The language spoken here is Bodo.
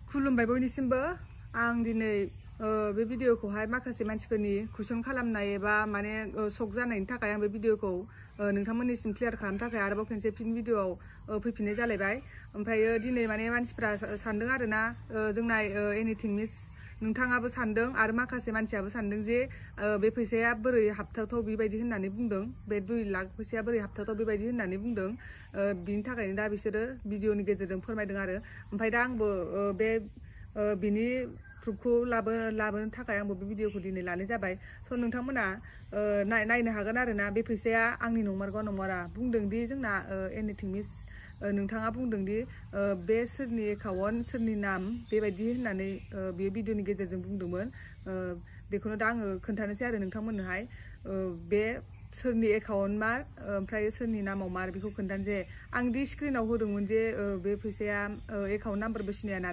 खुलुमबाय बयनिसिमबो आं दिनै बे भिडिअखौहाय माखासे मानसिफोरनि कुइसन खालामनाय एबा माने शक जानायनि थाखाय आं बे भिडिअखौ नोंथांमोननिसिम क्लियार खालामनो थाखाय आरोबाव खनसे फिन भिडिअआव फैफिननाय जालायबाय। ओमफ्रायो दिनै माने मानसिफ्रा सानदों आरोना जोंना एनिथिं मिस नोंथाङाबो सानदों आरो माखासे मानसियाबो सानदों जे बे फैसाया बोरै हाबथावथाव बेबायदि होननानै बुंदों, बे 2 लाख फैसाया बोरै हाबथावथाव बेबायदि होननानै बुंदों। बिनि थाखायनो दा बिसोरो भिडिअनि गेजेरजों फोरमायदों आरो ओमफ्राय दा आंबो बे बिनि प्रुफखौ लाबोनो थाखाय आंबो बे भिडिअखौ दिनै लानाय जाबाय। स' नोंथांमोना नायनो हागोन आरोना बे फैसाया आंनि नंमारगौ नंमारा। बुंदोंदि जोंना एनिथिं मिस नोंथाङा बुंदोंदि बे सोरनि एकाउन्ट सोरनि नाम बेबायदि होननानै बे भिडिअनि गेजेरजों बुंदोंमोन। बेखौनो दा आङो खोन्थानोसै आरो नोंथांमोननोहाय बे सोरनि एकाउन्ट मार ओमफ्राय सोरनि नामाव मार बेखौ खोन्थानोसै। आं दि स्क्रिनाव होदोंमोन जे बे फैसाया एकाउन्ट नाम्बारबो सिनाया नालाय